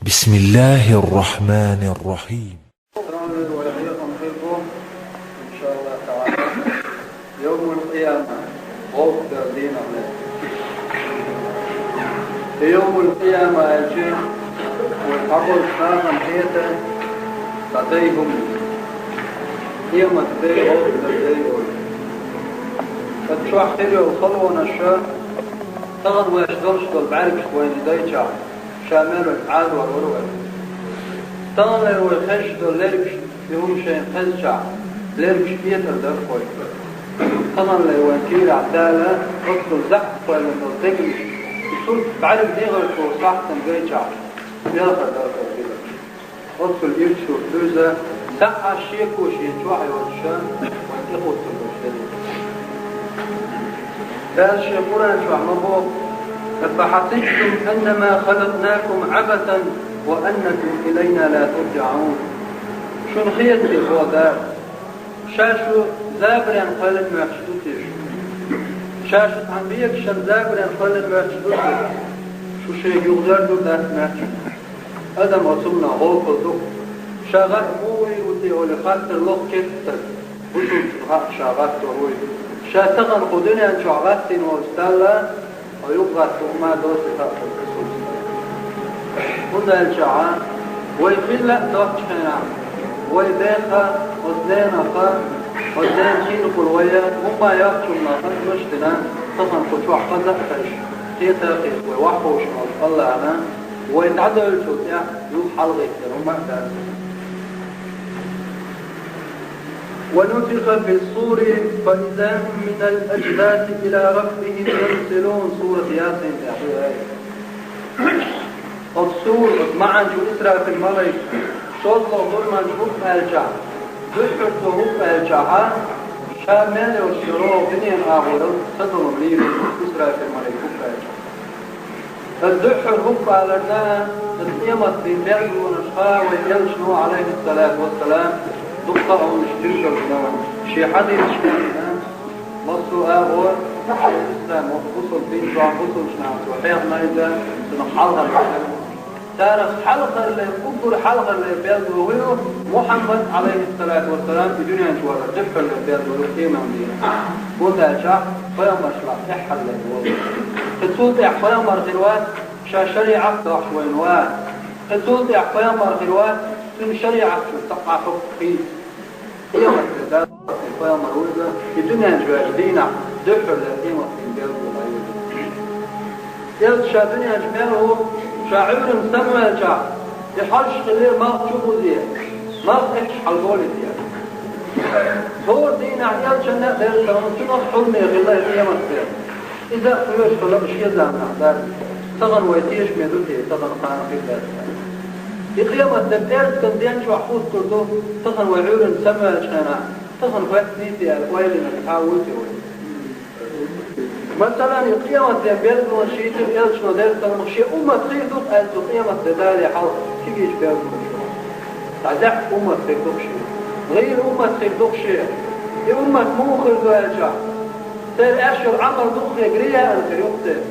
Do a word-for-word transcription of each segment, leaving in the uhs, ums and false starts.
بسم الله الرحمن الرحيم. Тронер вай хьехам хир бу, иншааллахӀ таӀала, йовмул-къияма, гӀовгӀа дийнахьа. Э, йовмул-къияма аьлча, вай хьаболча нахана хетар цхьа дай хӀума. Къемат дай, гӀовгӀа дай вай. Цу чохь хир йолу халонаш, тахана вайша долуш долу бӀаьргаш вайна дайчахь, ша мел вайна Ӏазор вара вай. Таханлера вай хезаш долу лергаш, и хӀума шайна хезчахь, лергаш хетар дара вай. Таханлера вайн кийрахь Дала оццул захьа кхоьллина долу дегнаш, и сурт бӀаьрг дегӀар чу сахьтана гайчахь, белхар дара вай хилар. Оццул ирча сурт дуьйза, сахьа шеко шен чохь йоцуша, вайн тӀехуттур долуш дерриг. Дала шен Къуръан чохь ма боху: «أفحسبتم أنما خلقناكم عبثا وأنكم إلينا لا ترجعون». Шуна хетий, боху Дала, ша шу забаран кхоьллина моьттуш ду те шу? Ша шу цхьана бегашна забаран кхоьллина моьттуш ду те? Шу шайга юхадер ду дац моьттуш. Адам оцунна гӀопал ду. Ша гӀар муха вийр ву те олий хаттар лоху керстаг. Бусулбанна хаьа ша гӀаттор вуй. Ша тахана кху дуьнен чохь гӀаттийна волчу Далла, хьо юха гӀатта хӀума доций хаьа кху бусулбанна. ХӀунда аьлча, вай хилла а доцучу хенахь, вай деха, оцу ненаха, оцу ненан хийрахула вай, хӀумма йоккхучунна хазмаш дина, тахана кху чохь хаза а хезаш, кхета а кхета вай ваххуьйшна волчу АллахӀана, вай дӀадевллачул тӀаьхьа юха хьалагӀиттар хӀума а дац. «ونفخ في الصور فإذا هم من الأجداث إلى ربهم ينسلون», сурат Ясин тӀехь. Оцу сур, оцу маьӀна чу Исрафил малайк, шозлагӀа зурманча хӀуп аьлчахь, дуьххьара цо хӀуп аьлчахьа, ша мел йолчу рогӀу дуьненан агӀор ца долу лийр Исрафил малайк хӀуп аьлчахь. Аса дуьххьара хӀуп аларна, аса къематдийнан белгалонаш хаа вайн элчано, Ӏалайхиссалату вассалам, дуккха а хӀуманаш тилгӀина вайн шен хьадисашкахь, массо а агӀор, ислам, бусулба дин чохь бусулбанаш цо хьехна иза, цунах хьалхара хӀума. Царах хьалхаралера, уггар хьалхаралера белгало хӀун ю? Мухьаммад, Ӏалайхиссалату вассалам, и дуьнен чу валар дуьххьарлера белгало ю къеман дийнан. ХӀунда аьлча пайхамаршлахь тӀаьххьарлера волу. Кхин цул тӀаьхьа пайхамар хир вац, ша шариӀат дохьуш вайна вац. Кхин цул тӀаьхьа пайхамар хир вац, цуьнан шариӀат чуьра цхьа а хӀума хийца. Къематде дац, пайхамар вуьйла, и дуьнен чу ваьлча дийнахь дуьххьарлера къематдийнан белгало хир ву. Элча ша дуьнен чу мел ву, ша Ӏуьйранна самаваьлчахь, и хьожуш хилира малх чу а хузий, малх эцча хьалаболийта. ХӀора дийнахь элчанна а дерриг а хӀума цунах хьуламе хилла и къематде. Иза а кхоьруш хилла шен заманахь дара. Тахана вай тешаме ду те, тахана кхана хир дац. И къематде пӀераскан ден чохь хӀуттур ду, тахана вай Ӏуьйранна самаваьллачу хенахь, тахана хоьттуний те аьлла, ойла йинарг хьан вуй те вай? Масалан, и къематден белгалонаш йийцира элчано дерриг а хӀумах, шен уммат хир ду-кх аьлла цо къематде дале хьалха кегийчу белгалонаш. Цхьа заьӀап уммат хир ду-кх шен. ГӀийла уммат хир ду-кх шен. И уммат муха хир ду аьлча, церан аьшшара Ӏамал дукха хир, рияъан хир ю-кх церан.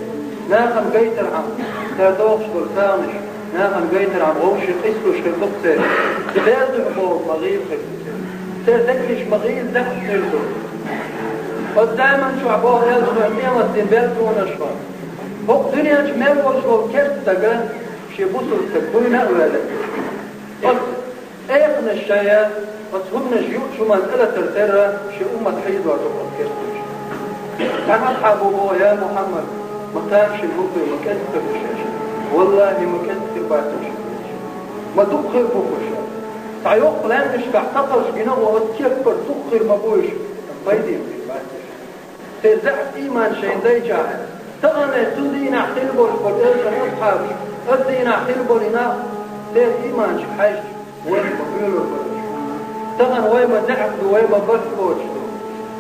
Нахана гайтархьама, цара дохуш долу сагӀанаш, нахана гайтархьама вовшийн къийсалуш хир ду-кх церан. Церан дуьхьа бохург ма-гӀийла хир ду церан. Церан дегнаш ма-гӀийла заьӀап хир ду. Оцу заман чохь боху элчано къематден белгалонаш хьо. ХӀокху дуьнен чу мел волуш волу керста стага шен бусулба стаг буйна а ваьлла. Оцу экханаш шайн, оцу хӀуманаш юучу хӀуманна тӀелатар терра, шен уммат хьийзор ду оцу керстачу. Цхьана асхьабо боху: «Я Мухьаммад, ма тамашийна хӀума ма кӀезиг хир ду шаьш. ВаллахӀи, ма кӀезиг хир бац шаьш. Ма дукха хир бу-кх шаьш. Цхьа йоккха лаьмнашкахь сакхалш гина гӀо, оцу кепара дукха хир ма бу уьш, пайдехь хир бац шаьш». Церан заьӀап ийман шайна дайчахь, тахана цу дийнахь хилла болуш болу элчан асхьабаш, оцу дийнахь хилла болу нах, церан ийманашка хьаьжча, вайна ма буьйлур бара уьш. Тахана вай ма заьӀап ду, вай ма барт боцуш ду.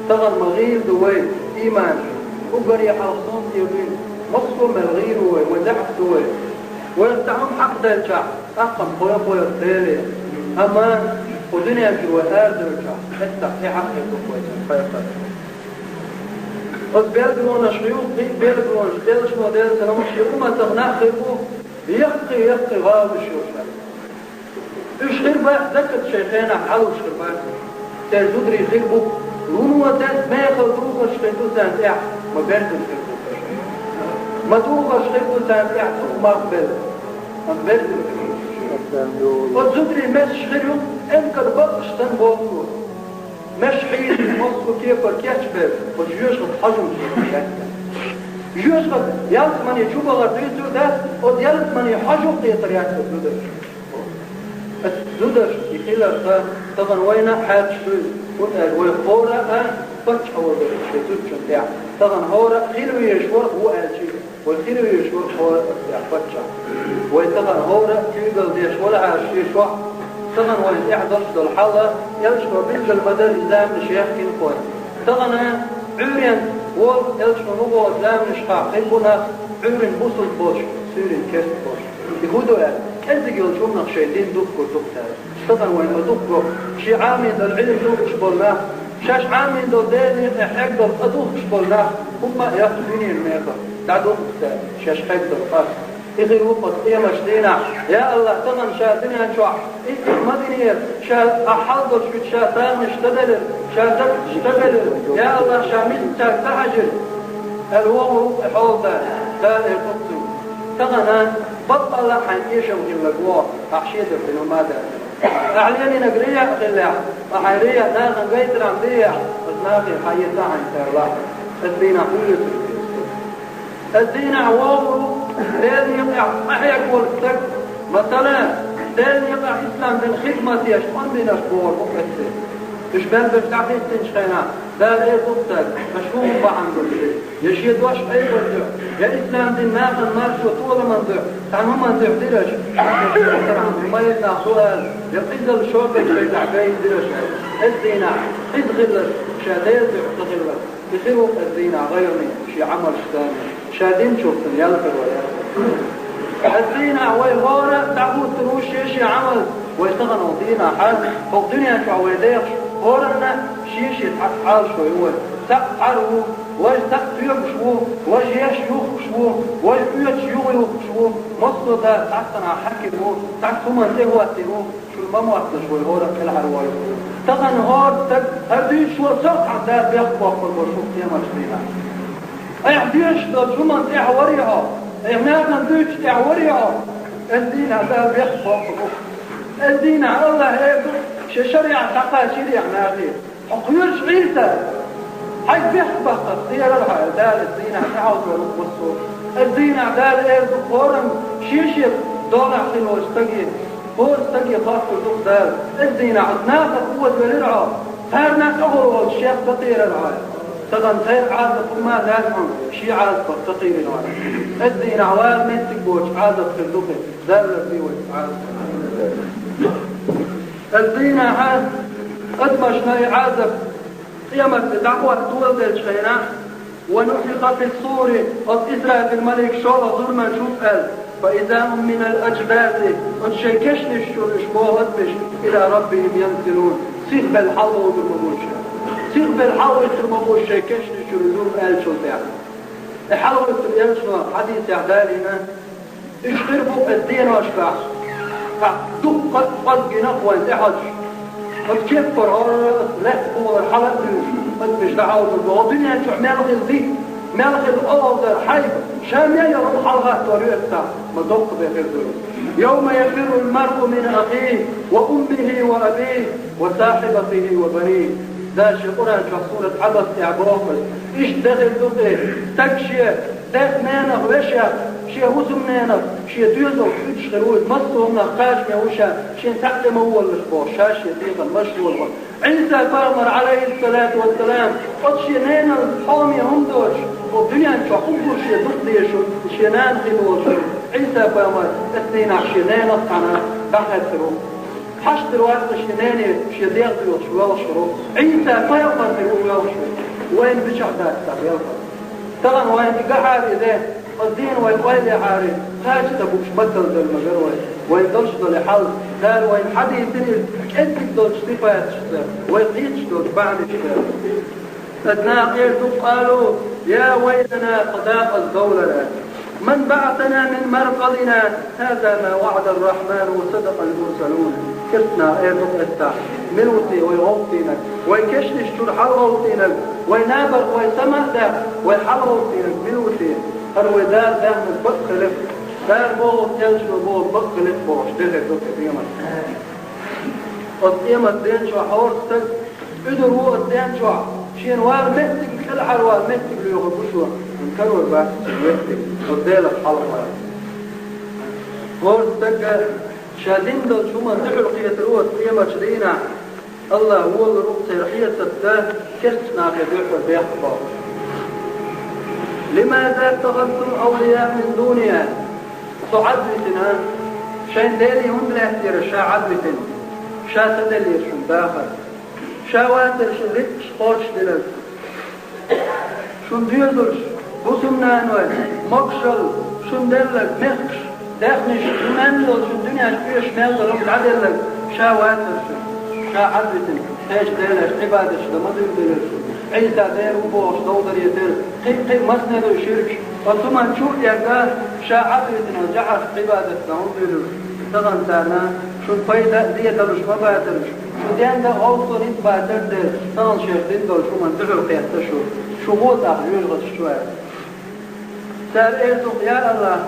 Тахана ма гӀийла ду вай ийманаш. Уггаре хьалха суна тӀе дуьйна, массо а мел гӀийла ву вай, ма заьӀап ду вай. Вайх цхьа хӀума хьакхаделчахь, тӀаккха-м кхойкху вайх Деле. Амма кху дуьнен чуьра вай арадевлчахь, кхетта тӀаьхьа а хир ду-кх вай цуьнан кхайкхар. Оцу белгалонашха юха кхин а белгалонаш, элчано, Делера салам хуьлда цунна, шен умматах нах хир бу, Яккхий, яккхий гӀалаш йолуш. Уьш хир бац, даккхат шайн хенахь хьалуш хир бац. Церан зударий хир бу, луно дас мехала духарш хир ду царна тӀехь, ма берзан хир бу. Ма духарш хир ду царна тӀехь, цух мах белла. Ма берзан хир бу. Оцу зударий маьсаш хир ю, эмкар бакъаш санна боху. Меш хьийзина массо а кепара кечбелла, оцу жоьжахатин хьожамаш хир дац. Жоьжахат ялсамане чу бахар дуьйцур дац, оцу ялсамане хьожа а кхетар яц оцу зударша. Оцу зударша и хиларх тахана вайна а хьаьрчаш ду иза, хӀунда аьлча вай хӀора а паччахь волу дара шен зудчунна тӀехь. Тахана хӀора а хила везаш вара ву аьлча а. Вай хила везаш вара хӀора а тӀехь паччахь. Вай тахана хӀора а куьйгалла деш валахьара шен чохь, тахана вайна тӀехь долуш долу хьал, элчано билгал ма-дарра и заманаш яьккхина кхойна. Тахана Ӏуьйренца волу элчано вуьгуш заманашкахь хир бу нах, Ӏуьйренна бусалба болуш, суьйренна керста болуш. И хӀун ду аьлла, кӀезиг йолчу хӀуманах шайн дин духкур ду-кх цара. Тахана вайн ма дуккха, шен Ӏамийна долу Ӏилма духкуш болу нах, шаьш Ӏамийна долу Делан некъа хьегна долу къа духкуш болу нах, хӀумма а яккха дуьненан мехах дӀадухкуш цара шаьш хьегна долу къа. И хир ву-кх оцу къематан дийнахь: «Я АллахӀ, тахана ша дуьнен чохь и, и ма динера, ша ахь хьал долуш хӀуьтту ша сагӀанаш ца делира, ша дагчаш ца делира, я АллахӀ, ша мискачаьрга ца хьаьжира», аьлла вогӀур ву-кх и хьолада. Дала эр ду-кх цуьнга: «Тахана баккъалла а хьайна эшам хилларг вогӀу, ахь шен дерг дина ма дац. Ахь лелийнарг рияъ хиллехь, ахь хьайн рияъ нахана гайтархьама деехь, оцу нахе хьан эца а хьайна тарлахь. Оцу дийнахь хӀун оьцург деза?» Оцу дийнахь вогӀур ву Делан некъехь къахьега волу стаг, масала, Делан некъехь ислам дин хидмат еш, къамелаш бохург бу оцу дийнахь. Уьш мел берш дӀахӀиттинчу хенахь, Дала эр ду-кх цаьрга: «Аша хӀун бахьана ду? Я шен дош айбар ду, я ислам дин нахана маршо толаман ду, цхьана хӀуманна дуьхьа дира аша, я шен тарахь ма-, ма-, нах ду ала, я къизалла шорбанчу шайтӀахь гайна дира аша», аьлла. Оцу дийнахь къиза хилар ша Делан дуьхьа ца хилар. И хир ву-кх оцу дийнахь гӀайгӀане шен Ӏамалш санна, ша динчух цунна ял хир вара. Оцу дийнахь вай хӀора а дӀахӀуттур ву шен-шен Ӏамал. Вай тахана хӀокху дийнахь, хӀокху дуьнен чохь вай дехаш, хӀоранна шен-шен цхьаъ Ӏалашо ю вай. Цхьаъ цхьаьра ву, важа цхьаъ тоьгуш ву, важа еш юхкуш ву, важа оьцуш юха юхкуш ву, массо а цхьаъ цхьана хьаькам ву, цхьаъ хӀуманна тӀехӀоттийна ву. Чуьра ма мотталаш вай хӀора а кхелхьара вой. Тахана хӀора стаг хӀара дуьйцуш волу сов цхьаъ Дала бехк боккхур бу шух къематан дийнахь. Айхьа доьшуш долчу хӀуманна тӀехь варий хьо? Айхьа нахана дуьйцуш тӀехь варий хьо? Оцу дийнахь Дала бехк боккхур бу. Оцу дийнахь АллахӀа эр ду, шен шариӀат дӀакхачийра ахь нахе. Хьо кхоьруш Ӏийса, хьайга бехк баккхарх кхерара хьо, аьлла, Дала оцу дийнахь тӀехьовзор ву массо а. Оцу дийнахь Дала эр ду хӀоранна шен-шен долахь хилла волчу стаге. ХӀора стаге хоттур ду-кх Дала: «Оцу дийнахь оцу нахах озавелира хьо, царна тӀехула волчу шех ца кхерара хьо?» Тахана тхайра Ӏазап хӀумма а дац хьуна, шен Ӏазапах ца кхийрина хьо. Оцу дийнахь вала меттиг боцуш Ӏазап хир ду-кх, Дала лардойла вай Ӏазапах. Оцу дийнахь адамашна и Ӏазап къематде дӀахӀотта доладелчу хенахь, «ونفخ في الصور», оцу Исрафил малик шолгӀа зурманчу хӀутту аьлла, «فإذا هم من الأجداث», оцу шайн кешнаш чуьра уьш боху адамаш, «إلى ربهم ينسلون», сихбелла хьалхавуьйтур ма бу уьш. Сихбелла хьалхавуьйтур ма бу уьш шайн кешнаш чуьра зурма аьллачул тӀаьхьа. И хьалхавуьйтур аьллачул хьадисехь далийна, Уьш хир бу оцу деношкахь, цхьа дуккха а къозгина вайна тӀехьожуш. Оцу кеппара хӀора оцу лаьцна кхолара хьала а дуьйш, оцу миш дӀахьовзур ду. ХӀокху дуьнен чохь мел хилла дика, мел хилла оьгӀаздар, хьайба, ша мел йолу хьалагӀаттор ю оцу цхьаъ, ма доккха бен хир ду. «يوم يفر المرء من أخيه وأمه وأبيه وصاحبته وبنيه». Дала шен Къуръан чохь сурат Ӏабас тӀехь боху: «Иштта дан хир ду-кх, стаг шен дас-ненах, вешех, шен хӀусамненах, шен доьзалх уьдуш хир ву иза, массо а хӀуманах кхачаме ву ша, шен цхьаъ тӀе ма волалаш боху, ша шен дегӀан машволахь». Ӏийса пайхамар, Ӏалайхиссалату вассалам, оцу шен ненал хьоме хӀума доцуш, оцу дуьнен чохь уггар шен дукха дезаш волу, шен нана хилла волуш волу Ӏийса пайхамар оцу дийнахь шен ненах цхьаьна дӀахаьттира ву. Хьашт хир вац шен нене, шен дегӀ доьхуш воьлхуш хир ву. Ӏийса пайхамар хир ву воьлхуш ву. Вайна мичахь дац цхьа белхар. Тахана вайна и гахьара и де, оцу дийна вай ойла яхьара, кхача ца бууш маттал дара ма-гарра вай. Вайна долуш долу хьал, Дала вайна хьадийцина иза, кӀеззиг долчу сифаташца, вай кхеташ долчу бахьанашца. Ткъа наха эр ду: «قالوا يا ويلنا قد ضاق الدور». من بعثنا من مرقدنا هذا ما وعد الرحمن وصدق المرسلون. Керстанаха эр ду-кх эццахь: мила ву те вай гӀовттийнарг, вай кешнаш чуьра хьалагӀовттийнарг, вай набарх вай сама а даьхна, вай хьалагӀовттийнарг мила ву те? ХӀара вай Дала даьхнарг бакъ хиларх, Дала бохург, элчано бохург бакъ хиларх бохуш, де хир ду-кх и къемат. Оцу къемат ден чохь хӀора стаг, уьдур ву оцу ден чохь, шена вала меттиг, кӀелхьара вала меттиг лоьхур бу шуна, амма карор бац цуьнан меттиг, оцу Делах хьалха вала. ХӀора стага ша дина долчу хӀуманна дуьхьал кхетар ву оцу къематчу дийнахь, АллахӀ волалур ву церан хьесап дан, керстанахе дуьххьара бехк бохуш. لماذا اتخذتم أولياء من دوني؟ Со Ӏадвитина, шайн Деле хӀунда лаьттира ша Ӏадвитина? Ша ца деллера шуна дахар. Ша вацара шун рицкъаш кхочушдинарг. Шун доьзалш, бусулба наной, могушалла, шун делларг, мехкаш, даьхнаш, шун мел долчу дуьненчу оьшуш мел долу хӀума дӀаделларг ша вацара шуна. Ша Ӏадвитина, кхечу делаша Ӏибадаташ дан ма дуьйладелира шуна. Ӏийса Дела ву бохуш дов дарийтира, кхин а, кхин а массанхьа а ширкаш, оцу хӀуманна чу а дерг а, ша Ӏадвитина, жаӀаршка Ӏибадат дан хӀунда дуьйлира? Тахана царна шун пайда а де далуш ма бацара уьш, шу денна а гӀовттор ницкъ бацара дела, тахана шаьш дина долчу хӀуманна дуьхьал кхетта шу, шу гӀо тӀаккха жоьжахаташ чу аьлла. Цара эр ду-кх: я АллахӀ,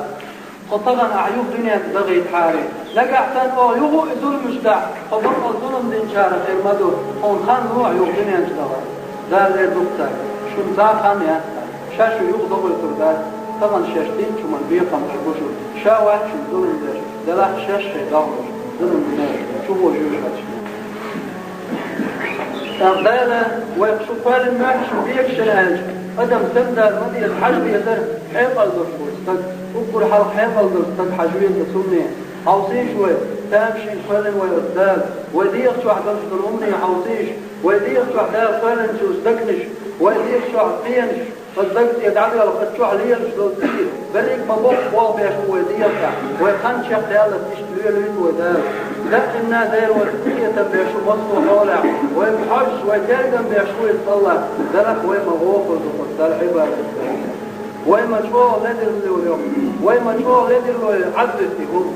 тхо тахана ахь юха дуьнен чу дахийтахьара. Нагахь санна оха юха а и зуламаш дахь, тхо бакъ зулам динчарах хир ма ду, тхуна хан ло ахь юха дуьнен чу даха. Дала эр ду-кх цаьрга: шуна цхьа а хан яц, ша шу юха дохуьйтур дац, тахана шаьш динчу хӀуманна бекхам беш бу шу, ша вац шуна зулам деш, делахь шаьш шайн догӀмаш, зулам динарш, чу гӀо жоьжахаташ. ТӀаккха Дала: вайх шу кхоьллина моьтту шуна бегашина аьлча, адам санна Дала ма деза, хьажа дезара хьекъал долуш волу стаг, уггар хьалха хьекъал долу стаг хьажа веза цунна. Хьовсийша вай, тамашийна кхоьллина вай оцу Дала, вай дегӀа чохь долуш долу хӀумане хьовсийша, вай дегӀа чохь Дала кхоьллинчу дагнаш, вай дегӀа чохь пенаш, оцу даг тӀе дӀадоьлху, оцу чохь лелаш долу цӀий, берриг ма-бохху болх беш бу вай дегӀа тӀехь, вай хан чекхдаьлларг иштта лелийта вай Дала. Даима, Дела, вай къинхетам беш ву массо а хьолехь, вайга хьожуш, вай тергам беш ву иза АллахӀ, делахь вай ма гӀо хир ду оцу Далла Ӏибадат деш. Вай ма чӀогӀа ледарло йо, вай ма чӀогӀа ледарло йо Ӏадвита и хӀума,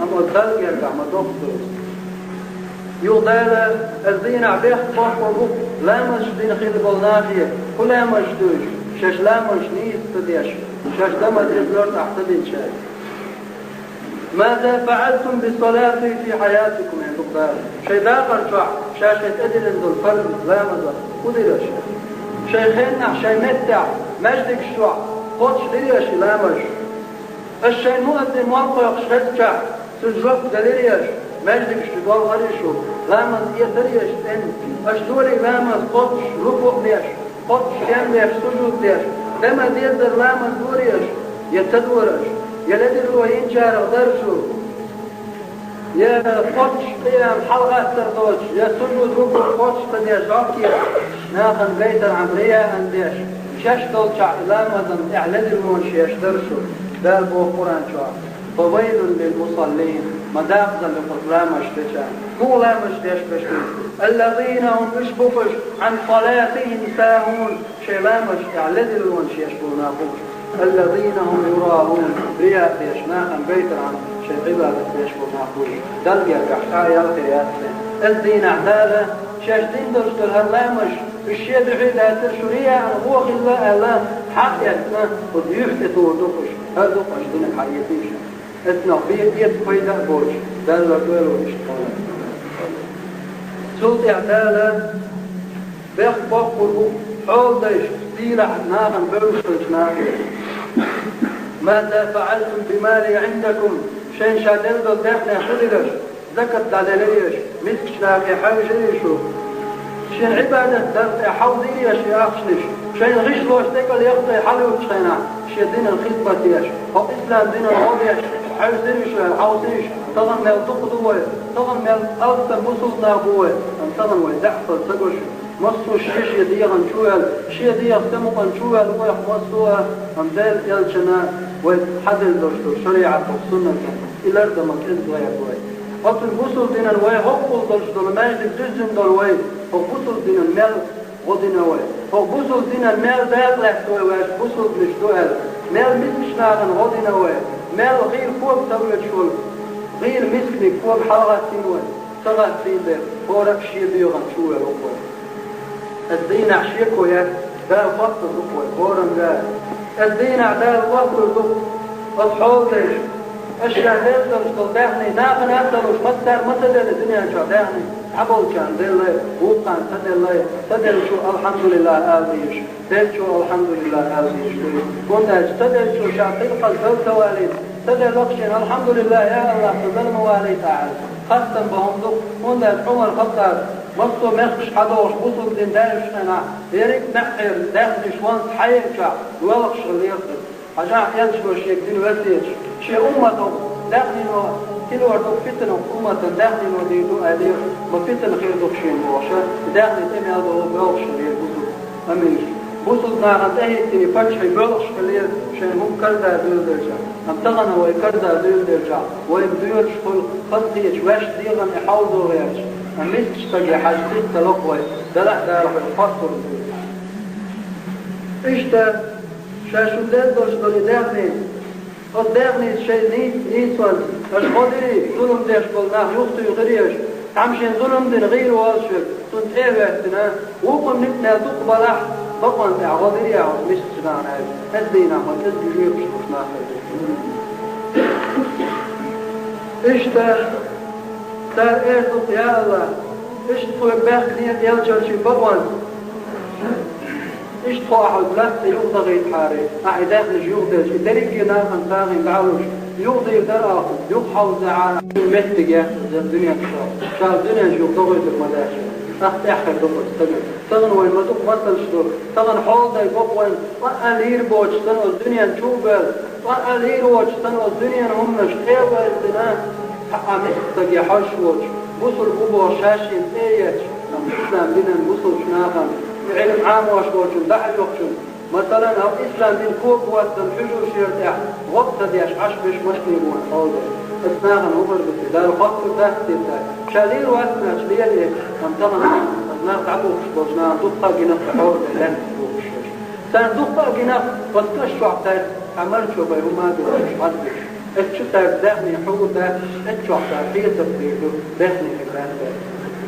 амма Далла гергахь ма доккха ду иза. Юха Дала: аса дийнахь бехк боккхур бу ламазаш дина хилла болу нахе. ХӀун ламазаш ду уьш? Шаьш ламазаш нийса ца деш, шаьш дан ма-деззара тӀехь ца динчара. ماذا فعلتم بصلاتي في حياتكم؟ Эр ду-кх Дала: шайн дахар чохь ша шайн тӀедиллина долу фарз ламазах хӀун дира аша? Шайн хенахь, шайн меттехь, маьждигаш чохь кхоччуш дирий аша и ламазаш? Аша шайн муъаззин мотт кхойкхуш хезчахь, цуьнан жоп делирий аша? Маьждигаш чу долхарий шу? Ламаз эцарий аша цӀена? Аша долий ламаз кхоччуш рукуъ деш, кхоччуш сем деш, сужуд деш? Дан ма-деззара ламаз дорий аша, я ца дора аша? Я ледарло йинчарах дара шу, я кхоччуш къиям хьалагӀаттар доцуш, я сужуд, рукуъ кхоччуш ца деш, Ӏохкехь, нахана гайтархьама, рияан деш, шаьш долчохь и ламазан тӀехь ледарлонаш еш дара шу? Дала боху Къуръан чохь: فويل للمصلين, ма дакъазалла ю кхуза ламазаш дечарна. ХӀун ламазаш деш берш бу? الذين هم, уьш бу-кх уьш, عن صلاتهم ساهون, шайн ламазаш тӀехь ледарлонаш еш болу нах бу уьш. الذين هم يراءون, рияъ деш, нахана гайтархьама шайн Ӏибадат деш болу нах бу уьш. Далла гергахь ша ялхе яц те. Аса дийнахь Дала шаьш дина долуш долу хӀара ламазаш, уьш шен дуьхьа а дацара, шу рияъна гӀо хилла аьлла, хьакъ эцна, оцу юьхь тӀе тухур ду-кх уьш. ХӀара ду-кх аша динарг хьаэцийша. Эцнах бен эца пайда а боцуш, Далла ойла иштта хьуна. Цул тӀаьхьа Дала: бехк боккхур бу хьоладайша, дийнахь нахана бевзаш хилчу нахе. ماذا فعلتم بمالي عندكم؟ Шайна ша делла долу даьхнех хӀун дира аша? Закат дӀаделирий аша? Мискачу нахе хьаьвзирий шу? Шен Ӏибадат дан тӀе хьовзийрий аша и ахчанаш? Шайна гӀишлош декъала яккхий хьалуьйтучу хенахь, шен динан хизмат еш, хӀокху ислам динан гӀо деш, хьаьвзирий шу аьлла, хьовсийша, тахана мел дукха ду вай, тахана мел алсам бусулба нах бу вай, амма тахана вай даьӀахал ца го шу. Массо а шен-шен дегӀан чу ваьлла, шен дегӀан самукъан чу ваьлла вайх массо а, амма Делан элчана вай хьаделла долуш долу шариӀатан, суннатан и лардама кӀезиг гӀерта вай. Оцу бусулба динан вай хӀоккхул долуш долу маьждиг дуьззина долу вай, хӀокху бусулба динан мел гӀо дина вай, хӀокху бусулба динан мел дакъа лаьцна вай, ваьш бусулбанаш ду аьлла, Мел мискача нахана гӀо дина вай, мел гӀийла кога ца воьдуш волу, гӀийла мисканиг кога хьалагӀаттийна вай, ца гӀаттийна дела, хӀора а шен бегӀан чу вер ву вай. Аса дийнахь шеко яц, Дала хоттур ду вай, хӀоранга. Аса дийнахь Дала хоттур ду, аса хьолдайша, аса ша лерзалаш долу даьхни, нахана а ца луш, массара ма ца делла дуьнен чохь даьхни, цхьаболчарна делла, вукхарна ца делла, ца деллачо алхьамдулиллахӀ ала дезаш. Деллачо алхьамдулиллахӀ ала дезаш ду. ХӀунда аьлча ца деллачо ша кхин кхалла ца валийта, ца деллачо шена алхьамдулиллахӀ, я АллахӀ, со дала ма валийта аьлла, хастам бан хӀума ду. ХӀунда аьлча Ӏумар-Хаттаб массо а мехкаш хьадогӀуш бусалба дин даьллачу хенахь, ерриг а маьӀӀера даьхнаш ванца хьаелчахь, лоьлхуш хилла лерхира. Хьажахь, элчано шега дина весеташ, шен уммато даьхнино хилор ду, питана умматан даьхнино дийр ду аьллера, ма питана хир ду шена бохуш, и даьхни тӀе мел долу боьлхуш хилла бусалба. Амин. Бусалба нахана тӀехӀиттина паччахьий боьлхуш хилла шайна хӀума карза дуьйладелча, амма тахана вай карза дуьйладелча, вайна доьлуш хуьлу хазахеташ ваьш дегӀан и хьовзо гӀерташ, амма мискачу стаге хьажа хӀитталахь вай, Дала а Дала вайна хоттур ду. Иштта, ша шуна деза долуш долу и даьхни, оцу даьхница шайн нийса, нийсонца, аша гӀо дирий, зулам деш болу нах юхатуьйхирий аша, цхьамма шена зулам дина гӀийла волуш верг, цунна тӀе а хӀоьттина, вукхунна ницкъ мел дукха балахь, бакъонна тӀехь гӀо дирий ахь оцу мискачу нахана аьлла, хӀетта дийнахь ма кӀезиг жоьпаш луш нах хир ду. Иштта, цара эр ду-кх, я АллахӀ, иштта тхоьга баьхкинера элчанчийн бакъонца. Иштта тхо ахьа латта юхадахийтахьара, ахьа и даьхнаш юхаделча, и дерриге нахана сагӀина дӀа а луш, юхадийр дара ахьа, юхахьовзахьара меттиг яц иза дуьнен чохь. Ша дуьнен чу юхадохуьйтур ма дац. Ахьа тӀаьххьара ду оцу стагана. Тахана вайн ма дукха масалш ду. Тахана хьолдай бокъо вайн, цкъа а лийр боцуш санна, оцу дуьнен чу а боьлла, цкъа а лийр воцуш санна, оцу дуьненан хӀуманаш тӀе а ваьздина, цхьа а мискачу стаге хьожуш воцуш, бусалба ву бохуш ша шена цӀе а етташ, амма ислам динан бусалбачу нахана, и Ӏилма Ӏамош волчун, дӀа а йохчун, масалан, хӀокху ислам дин кога хӀоттан хьуьжаршера тӀехь гӀо а ца деш Ӏаш берш массо а вон хьолда. Аса нахана хӀумар ду те, Дала хоттур дац те цара. Ша лийр вац аьлча лелае, амма тахана аса нах дӀабухкуш болчу нахана дуккха а гина кху хьолда лаьцна бухкуш берш. Царна дуккха а гина, оцу кӀаш чохь цаьрца цхьа марчо бен хӀума а доцуш, хьаздеш. Эцчу цаьрца даьхни хьур дац, эцчохь цара хьесап дийр ду, даьхни хир дац цаьрца.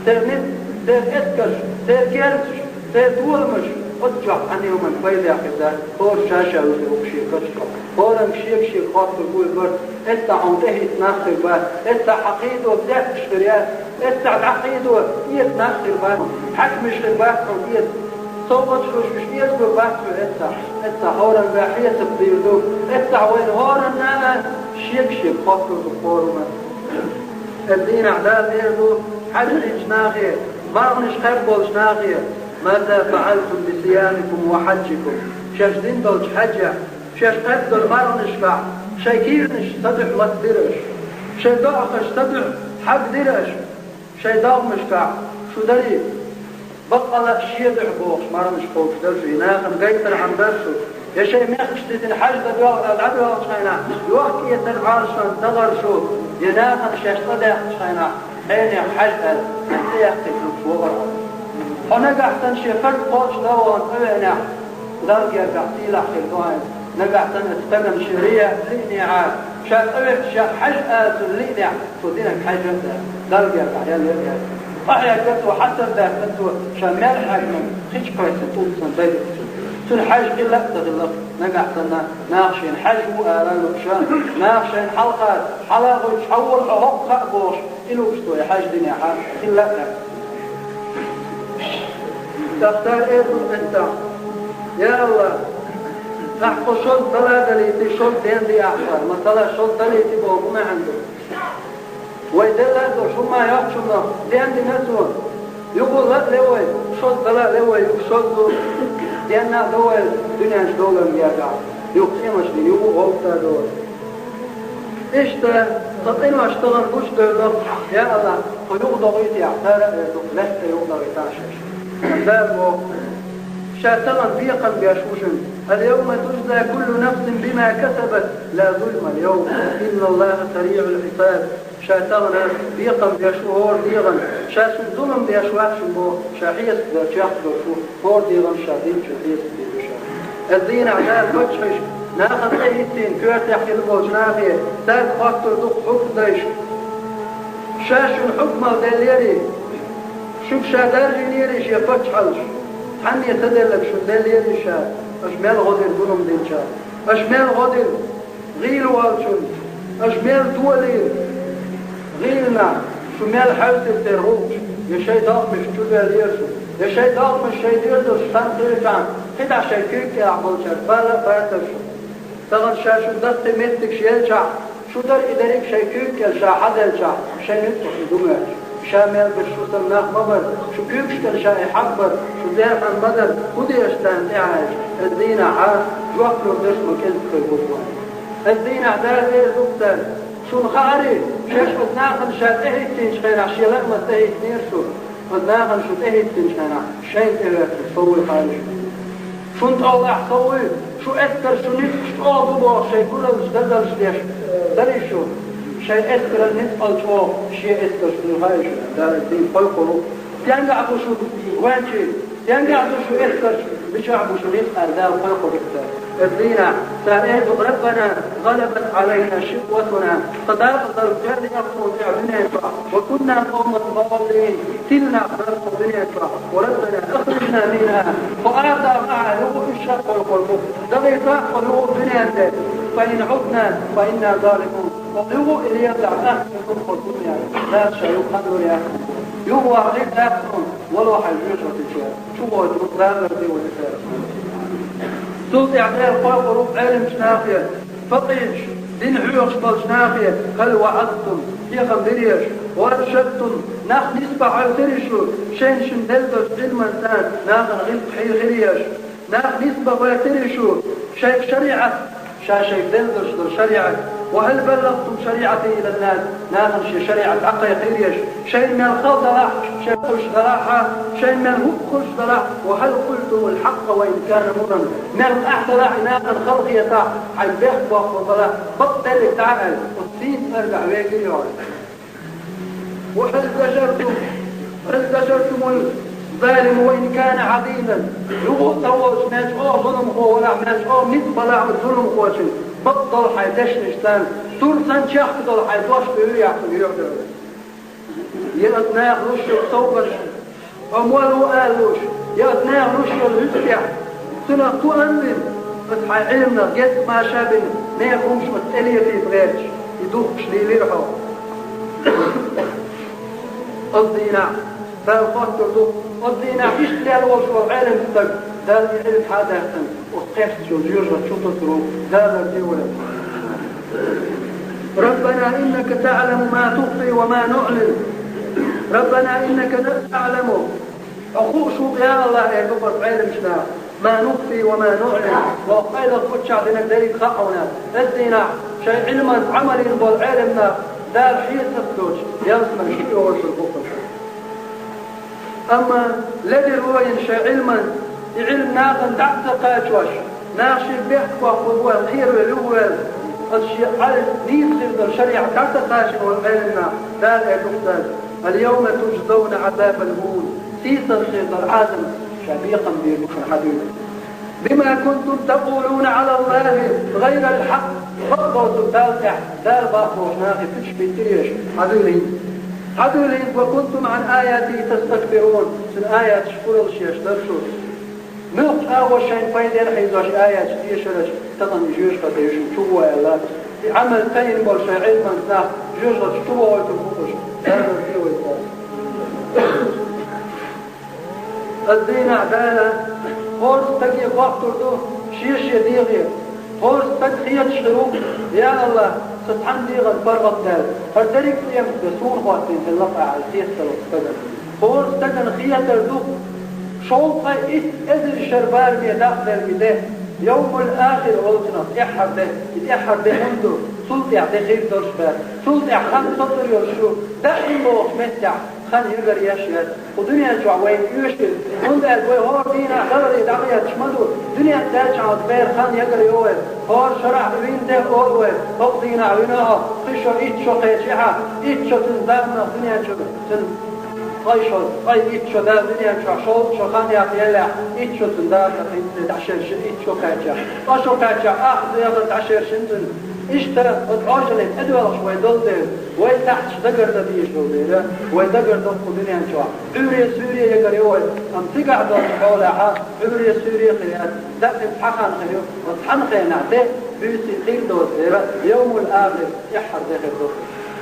Церан ницкъ, церан эскарш, церан керсаш, церан доламаш, оцу чохь цхьана хӀуманна пайда хир дац, хӀора ша-ша вуьсур ву шен кӀаш чохь. ХӀоранга шега-шега хоттур бу и барт, эццахь хьуна тӀехӀитта нах хир бац, эццахь хьан кхийдо бехкаш хир яц, эццахь дӀа кхийдо эца нах хир бац, хьаькамаш хир бац хьуна эца. СовгӀаташ луш уьш эца бу бац хьуна эццахь. Эццахь хӀоранга хьесап дийр ду. Эццахь вайна хӀоранна а шега-шега хоттур ду хӀораммо. Аса дийнахь Дала эр ду хьаьждинчу нахе, марханаш кхаьбна болчу нахе: «ماذا فعلتم بصيامكم وحجكم؟» Шаьш дина долчу хьаьжехь, шаьш кхаьбна долу марханашкахь, шайн кийранаш ца дуьхьа латадира аша, шайн доӀанаш ца дуьхьа хьагдира аша. Шайн догӀмашкахь шу дарий, баккъалла а шен дуьхьа бохуш марханаш кхочушдара шу, я нахана гайтархьама дара шу, я шайн мехкашца дитина хьаьж дан доьгӀна дӀадоьгӀучу хенахь, йохк-эцар Ӏалашонца дахара шу, я нахана шаьш цӀа даьккхачу хенахь, хьенех хьаьж аьлла, хьайн цӀе яьккхина луш вахара хьо. Хьо нагахь санна шен паргӀат кхочушдан вахана цӀа веанехь, Далла гергахь сийлахь хир ду хьайна. Нагахь санна оцу стагана шен рияъ лиънехьа, ша цӀа веача ша хьаьж ала цунна лиънехь, цо динарг хьаьжа а дац, Далла гергахь ял яр яц. Къахьегна цо, хьасар даьккхина цо, ша мел хьаьгнарг хи чу кхоьссина тӀулг санна дайдира цунна. Цуьнан хьаьж хилла а ца хилла, нагахь санна наха шена хьаьж ву ала а лууш, наха шайна хьалха, хьала а гӀуьттуш, хьан вара хьо хӀокху хаа бохуш, и лууш цо и хьаьж динехьа, хилла а дац. ТӀаккха цара эр ду эццахь: «Я АллахӀ, ахь кху шозза дала а далийти, шозза ден ди ахь цара». Масала, шозза далийти боху хӀун маьӀна ду? Вай делла а долуш, хӀумма йоккхачунна ден дина цо. Юха лаа а ле вай, шозза дала а ле вай, юха шозза ду, денна а до вай дуьнен чу довларна гергахь, юха цӀенош дина, юха гӀовтта а до вай. Иштта, сан къинош тахана гучудевлла, я АллахӀ, тхо юхадохуьйтехь, цара а эр ду, лаьтта юхадохуьйтахь шаьш. Дала боху: «Ша тахана бекхам беш ву шуна. اليوم تجزى كل نفس بما كسبت، لا ظلم اليوم، إن الله سريع الحساب». Ша тахана бекхам беш ву хӀора дегӀан, ша шуна зулам деш вац шуна боху, ша хьесап дерг чекхдолуш ву, хӀора дегӀан ша динчун хьесап дийр ду ша. Аса дийнахь Дала паччахьаш Нахана тӀехӀиттийна коьртехь хилла болчу нахе, цаьрга хоттур ду хьукмдайша: ша шуна хьукмал деллерий? Шуьга ша даржийнерий шен пачхьалкхаш? Цхьанне ца делларг шуна деллерий ша? Аша мел гӀо дира зулам динчарна? Аша мел гӀо дира гӀийла волчунна? Аша мел толийра гӀийланах? Шу мел хьаьвсира церан гӀуллакхаш? Я шайн догӀмаш чу доьллера шу, я шайн догӀмаш шайн доьзалш санна хилчахьана, кхидӀа шайн куьйга кӀелахь болчаьрга бала а бацара шу? Тахана ша шун даккхий меттигаш елчахь, шу дара и дерриг шайн куьйга кӀел ша хьаделчахь, шайн нуьцкъах и ду моьттуш. Ша мел бара шу санна нах ма бара, шу куьйгаш кӀел ша и хьаббара, шу зерхьан ма дара, хӀун деза царна тӀехьаьжча? Эс дийнахь а жоп лур дерш ма кӀезиг хир бу вайн. Эс дийнахь Дала эр ду-кх цаьрга: шуна хаарий, шаьш оцу нахана ша тӀехӀиттинчу хенахь шен лаамца тӀехӀиттинера шу? Оцу нахана шу тӀехӀиттинчу хенахь шайна тӀехӀоьттинчу сов вуй хаарий шуна? Шун тӀехь сов вуй, шун эскарш, шун ницкъаш чӀогӀа ду бохуш шайн гураллаш дазалш деш дарий шу? Шайн эскаран ницкъал чӀогӀа шен эскарш дуй хаьий шуна? Дала дийна кхойкхур ву. Стенгахь бу шун гончий, стенгахь ду шун эскарш, мичахь бу шун ницкъ аьлла Дала кхойкхур ду цаьрга. Эс дийнахь цара эр ду: «Раббана, гӀалабат Ӏалайна шикъватуна». Тхан дакъазалла кхоьллина тхуна тӀехь дуьнен чохь, «ва кунна къавман даллин», сийлахь нах дара тхо дуьнен чохь, «ва раббана ахрижна минха», тхо арадала ма хьа, юха уьш ша кхойкхур бу, дагӀе тӀаккха юха дуьнен тӀе, «фа ин Ӏудна фа инна залимун». Тхо юха и лелахь, ахча ду тхо дуьнен, Дала ша юха хан лур яц. Юха ваха хир дац тхуна, вало хьайн жоьжахатича, чу гӀойтур ву, Дала лардийр ву церан. Цул тӀаьхьа Дала кхойкхур ву Ӏеламчу нахе, факъихьаш, дин хьоьхуш болчу нахе: «Хьал ваӀазтум», хьехам бирий аша, «ва аршадтум», нах нисбахь хьоьхуьйтурий шу, шайна шуна делла долчу Ӏилманца нахана гӀиллакх хьехирий аша? Нах нисбахь хьоьхуьйтурий шу, шайх шариӀат, ша шайга делла долуш долу шариӀат? «Ва хьал баллахтум шариӀати илан-нас», нахана шен шариӀат дӀакхайкхийрий аша? Шайна мел хала далахь, шайн хуьлуш далахь а, шайна мел хӀуъа хуьлуш далахь, «ва хьал къултумул хьакъа ва ин кана мурран», мел къаьхьа далахь, и нахана хала хетахь, хьайн бехк боккхур балахь, бакъдерриг дӀа а аьлла, оцу сийна цӀергахь вегирий хьо? «Ва хьал зажартум, хьал зажартумул залима ва ин кана Ӏазизан». Юха а ца волуш, мел чӀогӀа зуламхо валахь, мел чӀогӀа ницкъ балахь оцу зуламхочун, бакъдолу хьайн дешнаш царна, тур санна чехка долу хьайн дош дуьйр яхна юьхь дара. Я оцу наха луш йолу совгӀаташ, хьо мел ву аьлла лууш, я оцу наха луш йолу хӀуьттехь, цунах ту а бина, оцу хьайн Ӏилманах герга маша а бина, нехан хӀумаш оцу тӀе летийта гӀерташ, и духкуш лийлира хьо. Оцу дийнахь Дала хоттур ду, оцу дийнахь иштта лелла волуш волу Ӏелам стаг, Дала и Ӏилма хьа а даьккхина, оцу кхерчачу жоьжахати чу тосур ву, Дала лардийр ву. «Раббана иннака таӀламу ма тухфи ва ма нуӀлин». «Раббана иннака таӀламу». Хьо хууш ву-кх, я АллахӀ, эр ду-кх оцу Ӏеламчу наха, «ма нухфи ва ма нуӀлин», вай къайлаха паччахь динарг дерриг хаьа хьуна. Эс дийнахь шайн Ӏилманца Ӏамал йина болу Ӏелам нах Дала хьесап доцуш, ялсамани чу оьгӀазлур бу-кх уьш. Амма ледарло йина шайн Ӏилманца, и Ӏилма нахана дӀа а ца кхачош, наха шен бехк боккхур бу аьлла кхеравелла юхаваьлла, аса шен Ӏалашо нийса хир долу шариӀат дӀа ца кхачийна волу Ӏелам нах, Дала эр ду-кх цаьрга: «Ал-йовма туджзавна Ӏазабал гьун». Сийсаз хир долу Ӏазап ша бекхам бийр бу шуна хьан дуьйна. «Бима кунтум такъулуна Ӏала АллахӀи гӀайрал хьакъ». Бакъдолчух Далла тӀехь, Дала бакъдолчу нахе пуьташ биттира аша, хьан дуьйна хӀинца? Хьан дуьйна хӀинца? «Ва кунтум Ӏан аятихӀи тастакбирун». Цуьнан аяташ кураллаш еш дара шу. Муьлххачу агӀор шайна пайденна хьийзош аяташ тешараш тахана жоьжахати тӀе ю шуна чу гӀо аьлла. И Ӏамал ца йина болу шайн Ӏилманца нах жоьжахати чу гӀо гӀойтур бу уьш. Дала ца вайта. Ас дийнахь Дала хӀора стаге хоттур ду шен-шен дегӀе. ХӀора стаг хеташ хир ву: «Я АллахӀ, сан цхьана дегӀан паргӀат даьлла, хӀара дерриг къематде суна хӀоттийна хилла-кх ахьа», — хеташ хир ву стагана. ХӀора стагана хетар ду шовзткъе итт эзар шара бараме дакъа дерг де, йовмул-ахир олучунах тӀаьххьара де. И тӀаьххьара де хӀунда ду? Цул тӀаьхьа де хир долуш бац. Цул тӀаьхьа хан соцур йолуш ю, даим бохучу меттехь хан ягар еш яц. Кху дуьнен чохь вайна оьшуш хир, хӀунда аьлча вай хӀора дийнахь даларе дӀакхетташ ма ду. Дуьнен даьлча хьалха бер хан ягар йо вай. ХӀора шарахь вина де олу вай, хӀокху дийнахь вина а, кхин шо итт шо кхечи хьа, итт шо цуьнан заманах дуьнен чу, цуьнан Ткъа шо, ткъе итт шо Дала дуьнен чохь шовзткъа шо хан яккха еллехь, итт шо цунна Дала хӀинца дӀашершина, итт шо кхаьчча. Ткъа шо кхаьчча, ах дехар дӀашершина цунна. Иштта оцу Ӏожаллин тӀедоьлхуш вай долу дела, вай сахьташ дагардан дезаш долу дела, вай дагардан кху дуьнен чохь. Ӏуьйре суьйре ягар ю вай, амма цигахь долчу хьолехь Ӏуьйре суьйре хир яц, даккхий цхьа хан хир ю, оцу цхьана хенахь де, буьйсий кхийр доцу дела, йовмул ахир, тӀаьххьара де хир ду.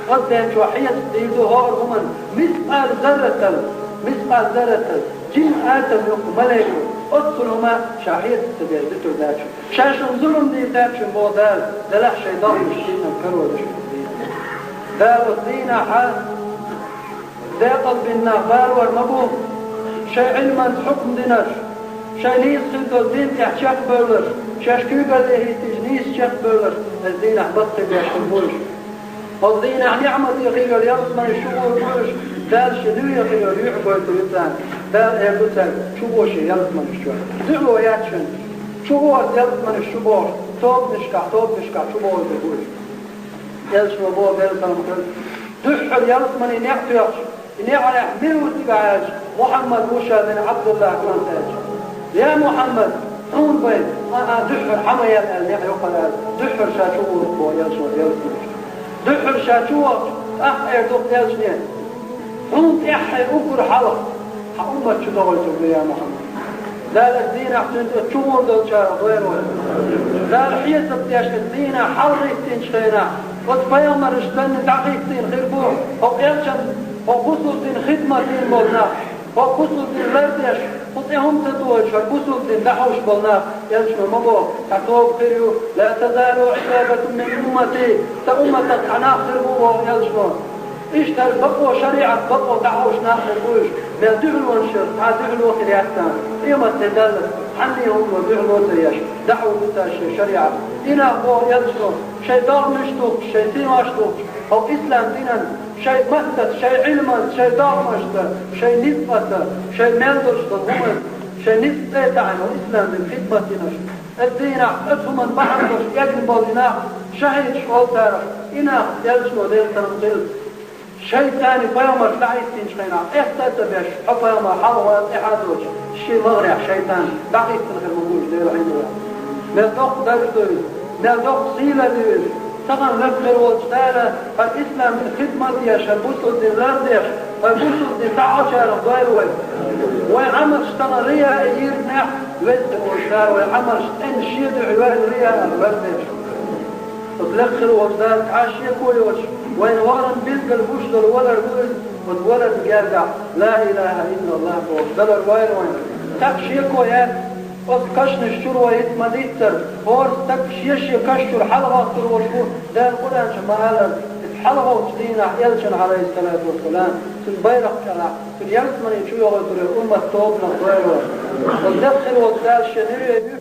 Оцу ден чохь хьесап дийр ду хӀора хӀуманна, мискъал зарратал, мискъал зарратал, жима атом юккъе ма лело, оццул хӀума ша хьесап ца деш дитур дац шуна. Ша шуна зулам дийр дац шуна, боху Дала, делахь шайн догӀмаш дийнан карор ду шуна дийнахь. Дала оцу дийнахь декъал бина нах балор ма бу, шайн Ӏилманца хьукм динарш, шайн нийса хир долу дин тӀехь чекхбевлларш, шаьш куьйгалле хӀиттийча нийса чекхбевлларш, оцу дийнахь баккхий беш хир бу уьш. Оцу дийнахь ниӀмате хир йолу ялсаманаш чугӀур бу уьш, Дала шен дуьне хир йолу юьхь гойтур ю царна. Дала эр ду цаьрга: чугӀо шен ялсаманаш чохь. Дуьхьало яц шуна. ЧугӀо оцу ялсаманаш чу бохуш, тобанашкахь, тобанашкахь чубохуьйтур бу уьш. Элчано боху, Делан салам хуьлда: дуьххьара ялсамане неӀ тоьхча, и неӀарехь мила ву цигахь аьлча, Мухьаммад ву ша бин Ӏабдуллах кӀант аьлча. Я Мухьаммад, хьуна бен, а-а, дуьххьара хьан ма ял аьлла неӀ йоккхура аьлла, дуьххьара ша чу гӀур боху Элчано, Делан салам хуьлда. Дуьххьара ша чу вахча, тӀаккха эр ду Элчане: хьуна тӀаьххье уггар хьалха хьан уммат чу догӀуьйтур ду, я Мухьаммад. Дала оцу дийнахь цуьнца оцу чу гӀур долчарах дойр вай. Дала хьесап деш оцу дийнахь хьалхӀиттинчу хенахь, оцу пайхамаршца санна дӀахӀиттийна хир бу хӀокху элчан, хӀокху бусулба дин хидмат дина болу нах, хӀокху бусулба дин лардеш, кху тӀе хӀума ца тухуьйтуш, хӀара бусулба дин дӀахьуш болу нах, Элчано ма боху, цхьа тоба хир ю: ла тазалу Ӏисабатун мин уммати, сан умматах цхьа нах хир бу боху Элчано. Иштта бакъо шариӀат, бакъо дӀахьуш нах хир бу уьш, мел дуьхьалонаш яра, цхьа дуьхьало хир яц царна. Къематде даллалц цхьанне хӀумано дуьхьало ца еш, дӀахьур ду цара шен шариӀат. И нах боху Элчано, шайн догӀмаш духкуш, шайн синош духкуш, хӀокху ислам динан шайн маттаца, шайн Ӏилманца, шайн догӀмашца, шайн ницкъаца, шайн мел долуш долу хӀуманца, шайн ницкъ цӀе таӀийна хӀокху ислам динан хидмат динарш. Оцу дийнахь оцу хӀуманна бахьана долуш эгна болу и нах шахӀидаш олу царах, и нах Элчано, Делан салам хуьлда, шайтӀане пайхамарш дӀахӀиттинчу хенахь, къаьстта а ца беш, хьо пайхамар хьалха вац, тӀаьхьа а доцуш, шен магӀарехь шайтӀан дӀахӀиттина хир ма бу уьш, Делан ӀиндагӀ. Мел доккха дарж ду иза, мел доккха сийлалла ю иза. Тахана лекха хир волчу Дала хӀара ислам дин хидмат деш, хӀара бусулба дин лардеш, хӀара бусулба дин дӀахьочарах дойла вай. Вайн Ӏамалш тахана рияъ йирзинехь, веза хир волчу Дала вайн Ӏамалш цӀена шен дуьхьа йойла рияъ лардеш. Оцу лекха хир волчу Дала цхьа а шеко йоцуш, вайна вахаран билггал гуш долу валар ду иза, оцу валарна гергахь ла илаха иллаллах бохуш далар вайна вайна. Цхьа а шеко яц, оцу кашнаш чуьра вай хӀинца ма-дийццара, хӀора стаг шен-шен каш чуьра хьалагӀоттур волуш ву, Дала Къуръан чу ма-аллара, иза хьалагӀовттучу дийнахь Элчан, Ӏалайхиссалату вассалам, цуьнан байракх кӀелахь, цуьнан ялсамане чу йогӀуьйтур йолу уммат тобанах дойла вай. Оцу лекха хир волчу Дала шен нуьре